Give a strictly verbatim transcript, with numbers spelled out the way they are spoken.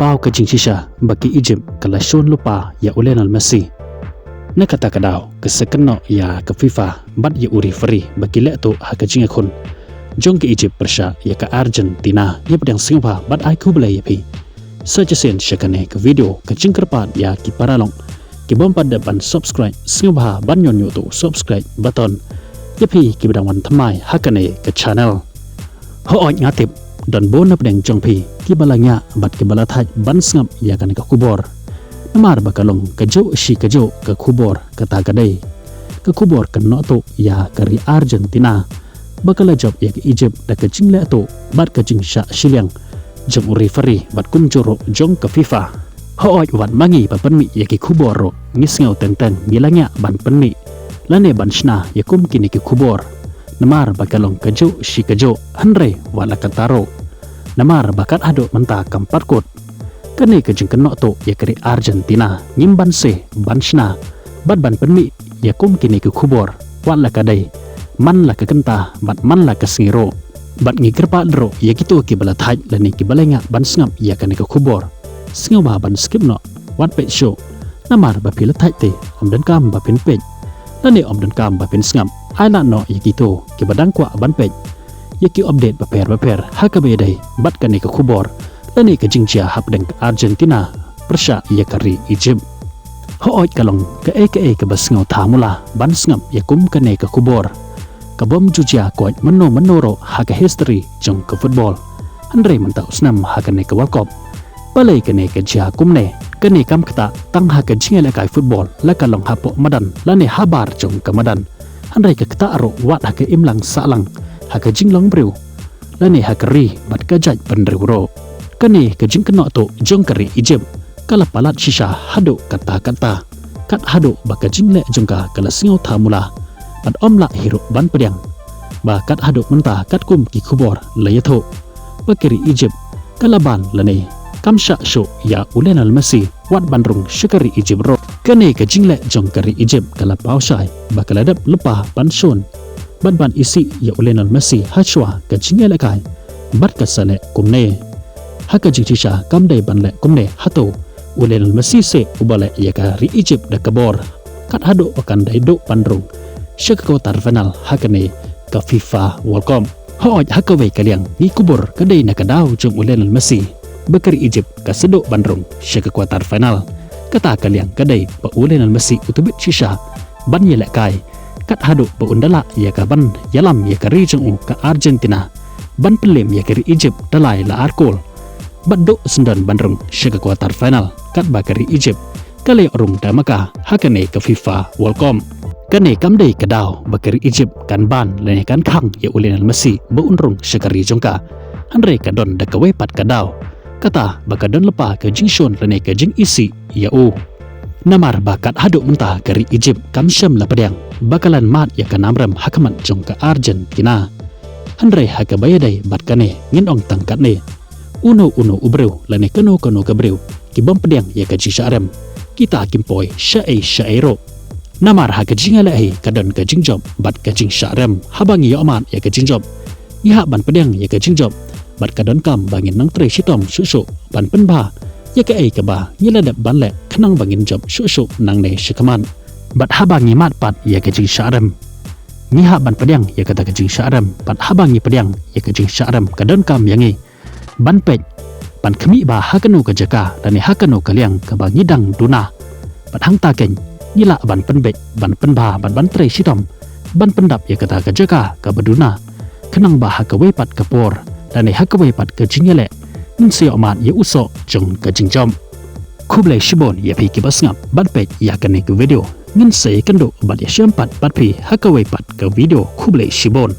Daw ka jingshisha ba ka Egypt ka la shun lypa ïa u Lionel Messi. Na kata ka daw ka sa kynnoh ïa ka FIFA bad ïa u referee ba ki leh tuh ha ka jingïakhun jong ka Egypt pyrshah ïa ka Argentina. Ïa pdiang sngewbha bad ai khublei ïa phi. Sa shisien sha kane ka video ka jingkyrpad ïa ki paralok ki bym pat dep ban subscribe, sngewbha ban ñion ñiuh tuh subscribe button. Ïa phi kiba dang wan thymmai ha kane ka channel. Hooid nga tip don bun na pdeng jong phi kiba la ñiah bad kiba la thait ban sngap ïa kane ka khubor. Namar ba ka long kajuh shi kajuh ka khubor, kata ka dei ka khubor kynnoh tuh ïa ka ri Argentina ba ka la jop ïa ka Egypt da ka jingleh tuh bad ka jingshah shiliang jong u referee bad kumjuh ruh jong ka FIFA. Hooid wat ma ngi ba pynmih ïa ki khubor ruh ngi sngew teng teng, ngi la ñiah ban pynmih lane ban shna ïa kum kine ki khubor. Namar ba ka long kajuh shi kajuh, hynrei wat la katta ruh, namar ba kat haduh mynta kam pat kut kane ka jingkynnoh tuh ïa ka ri Argentina, ngim banse ban shna bad ban pynmih ïa kum kine ki khubor wat la ka dei man la ka kynta bad man la ka sngi ruh. Bad ngi kyrpad ruh ïa kito kiba la thait lane kiba la ñiah ban sngap ïa kane ka khubor, sngewbha ban skip noh, wat peit shuh. Namar ba phi la thait te ym donkam ba phin peit lane ym donkam ba phin sngap. Ai lad noh ïa kito kiba dang kwah ban peit ïa ki update bapher bapher ha kaba ïadei bad kane ka khubor lane ka jingjia hapdeng ka Argentina pyrshah ïa ka ri Egypt. Hooid ka long kaei kaei kaba sngewthuh mula ban sngap ïa kum kane ka khubor. Ka bym ju jia koit mynno mynno ruh ha ka history jong ka football. Hynrei mynta u snem ha kane ka World Cup, balei kane ka jia kumne? Kane kam ktah tang ha ka jingïalehkai football la ka long hapoh madan lane habar jong ka madan, hynrei ka ktah ruh wat ha ka imlang sahlang, ha ka jinglong briew lane ha ka ri bad ka jaitbynriew ruh. Kane ka jingkynnoh tuh jong ka ri Egypt ka la palat shisha haduh katta katta, kat haduh ba ka jingleh jong ka ka la sngewthuh mula bad ym lah hi ruh ban pdiang ba kat haduh mynta katkum ki khubor la ïathuh ba ka ri Egypt ka la ban lane kam shah shuh ïa u Lionel Messi wat ban rung sha ka ri Egypt ruh. Kane ka jingleh jong ka ri Egypt ka la paw shai ba ka la dep lypa ban shun bad ban isih ïa u Lionel Messi hashwa ka jingïalehkai bad ka sa leh kumne. Ha ka jingshisha kam dei ban leh kumne hato u Lionel Messi seh uba leh ïa ka ri Egypt da ka bor, kat haduh ba kan dei duh ban rung sha ka quarter final ha kane ka FIFA World Cup. Hooid ha kawei ka liang ngi kubur ka dei na ka daw jong u Lionel Messi ba ka ri Egypt ka sa duh ban rung sha ka quarter final. Kata ka liang ka dei ba u Lionel Messi u tbit shisha ban ïalehkai kat haduh ba un da lah ïa ka ban ïalam ïa ka ri jong u ka Argentina ban pynlem ïa ka ri Egypt da lai la ar kol bad duh syndon ban rung sha ka quarter final, katba ka ri Egypt ka la ïoh rung da ma ka ha kane ka FIFA World Cup. Kane kam dei ka daw ba ka ri Egypt kan ban lane kan khang ïa u Lionel Messi ba un rung sha ka ri jong ka, hynrei ka don da kawei pat ka daw, kata ba ka don lypa ka jingshun lane ka jingisih ïa u. Namar ba kat haduh mynta ka ri Egypt kam shym la pdiang ba ka la mad ïa ka nam rem ha khmat jong ka Argentina. Hynrei ha kaba ïadei bad kane ngin ong tang katne, uno uno u briew lane kano kano ka briew ki bym pdiang ïa ka jingshah rem, kita kim poi shaei shaei ruh. Namar ha ka jingïaleh hi ka don ka jingjop bad ka jingshah rem. Haba ngi ïoh mad ïa ka jingjop, ngi hap ban pdiang ïa ka jingjop bad ka donkam ba ngin nang trei shitom shuh shuh ban pynbha ïa kaei kaba ngi la dep ban leh khnang ba ngin jop shuh shuh nangne shakhmat. Bad haba ngi mad pat ïa ka jingshah rem, ngi hap ban pdiang ïa kata ka jingshah rem. Bad haba ngi pdiang ïa ka jingshah rem ka donkam ïa ngi ban peit, ban khmih ba ha kano ka jaka lane ha kano ka liang kaba ngi dang duna. Bad hangta keiñ ngi lah ban pynbeit, ban pynbha bad ban trei shitom ban pyndap ïa kata ka jaka kaba duna, khnang ba ha kawei pat ka por lane ha kawei pat ka jingïaleh ngin sa ïoh mad ïa u soh jong ka jingjop. Khublei shibun ïa phi kiba sngap bad peit ïa kane ka video. Ngin sa ïakynduh bad ïashem pat bad phi ha kawei pat ka video. Khublei shibun.